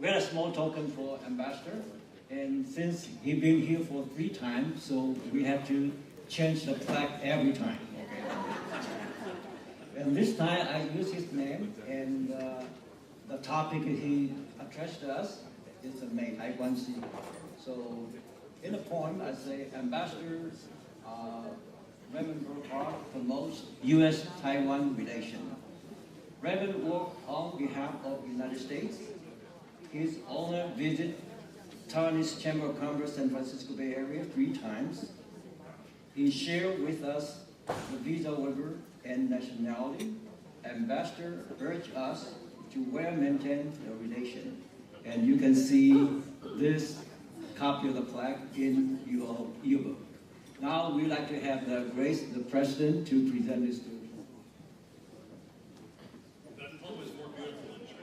We had a small token for Ambassador, and since he been here for three times, so we have to change the plaque every time. Okay. And this time I use his name, and the topic he addressed to us is the 美台關係. So in the poem, I say Ambassador Raymond Burghardt promotes U.S.-Taiwan relation. Raymond worked on behalf of the United States. His honor visit Taiwanese Chamber of Commerce, San Francisco Bay Area three times. He shared with us the visa waiver and nationality. Ambassador urged us to well maintain the relation. And you can see this copy of the plaque in your yearbook. Now we'd like to have the Grace, the president, to present this to you. That poem is more beautiful in Chinese.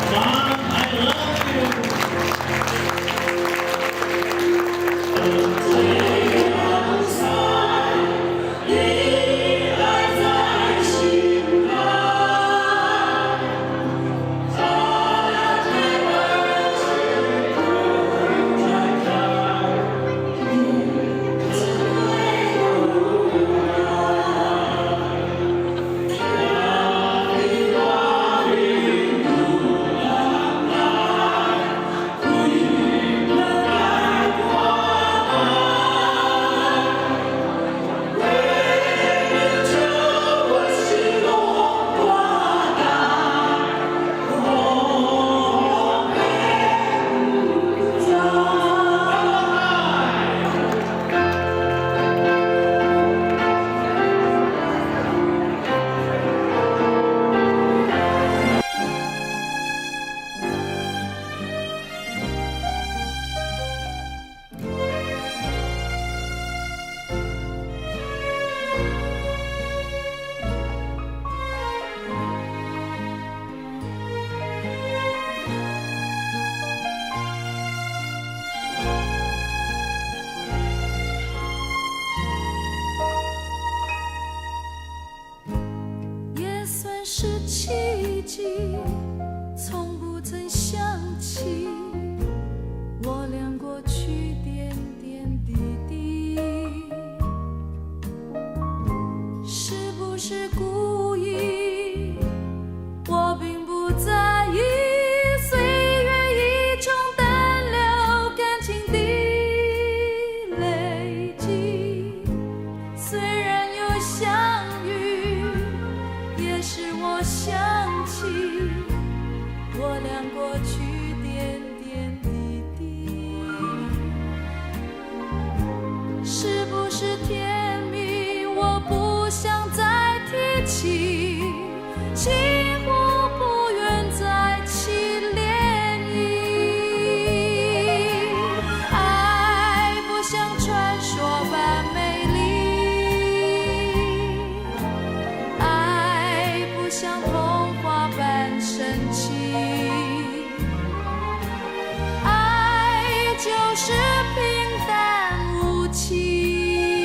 Mom, I love you. 也算是奇蹟，從不曾想起我倆過去點點滴滴，是不是故意？我並不在意，歲月已沖淡了感情的累積，雖然有相遇，也使我想起我倆過去點點滴滴，是不是甜蜜？我不想再提起，幾乎不願再起漣漪。愛不像傳說般美麗，愛不像童話般神奇，愛就是平淡無奇。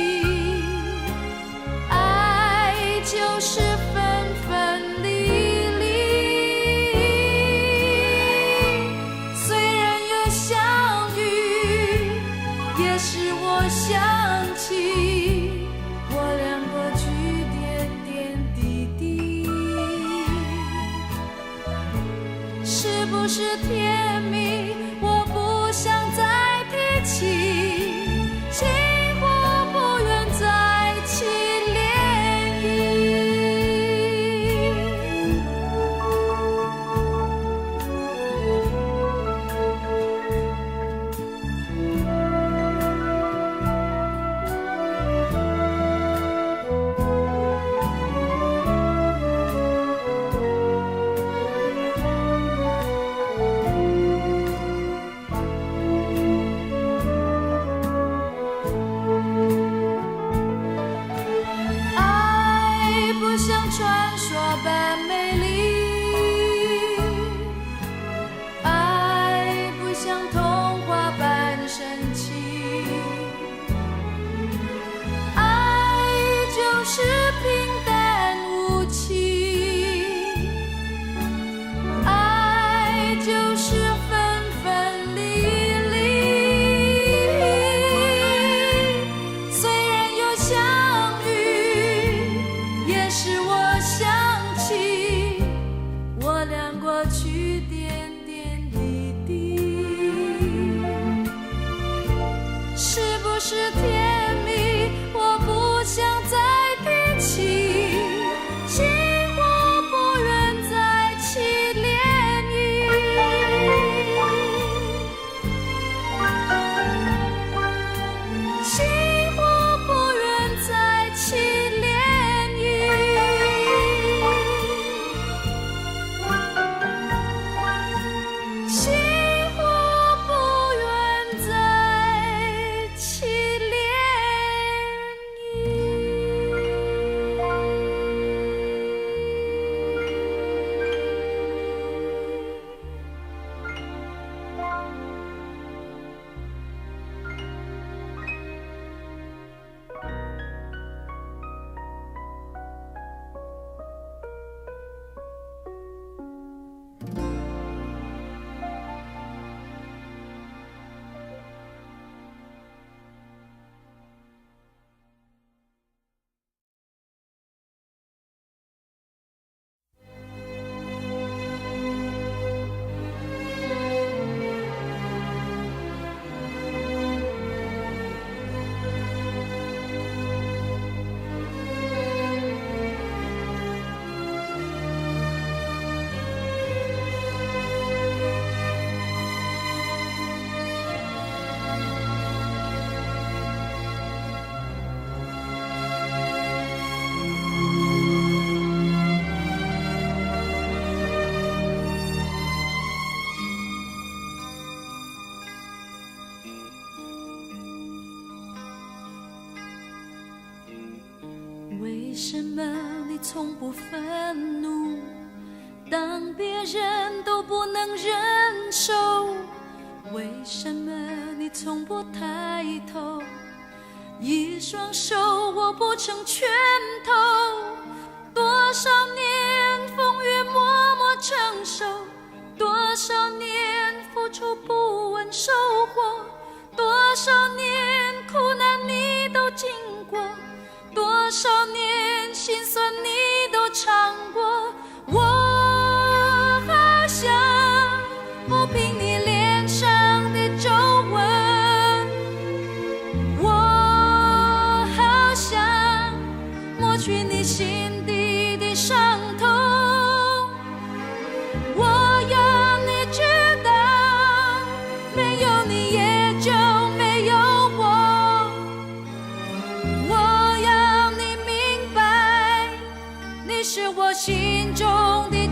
不是甜蜜？我不想再提起，心或不願再起漣漪。愛不像傳說般美麗，愛不像童話般神奇，愛就是平淡無奇，愛就是分分離離。雖然有相遇，也使我想起我倆過去點點滴滴。是不是甜蜜？我不想再提起，心或不願再起漣漪。心或不願再起漣漪。心或不願再起漣漪。為什麼你從不憤怒？當別人都不能忍受，為什麼你從不抬頭？一雙手握不成拳頭，多少年風雨默默承受，多少年付出不問收穫，多少年苦難你都經過，多少年心酸你都嘗過。我好想撫平你臉上的皺紋，我好想抹去你心底的傷痛。我要你知道，沒有你也就沒有我。我要你明白，你是我心中的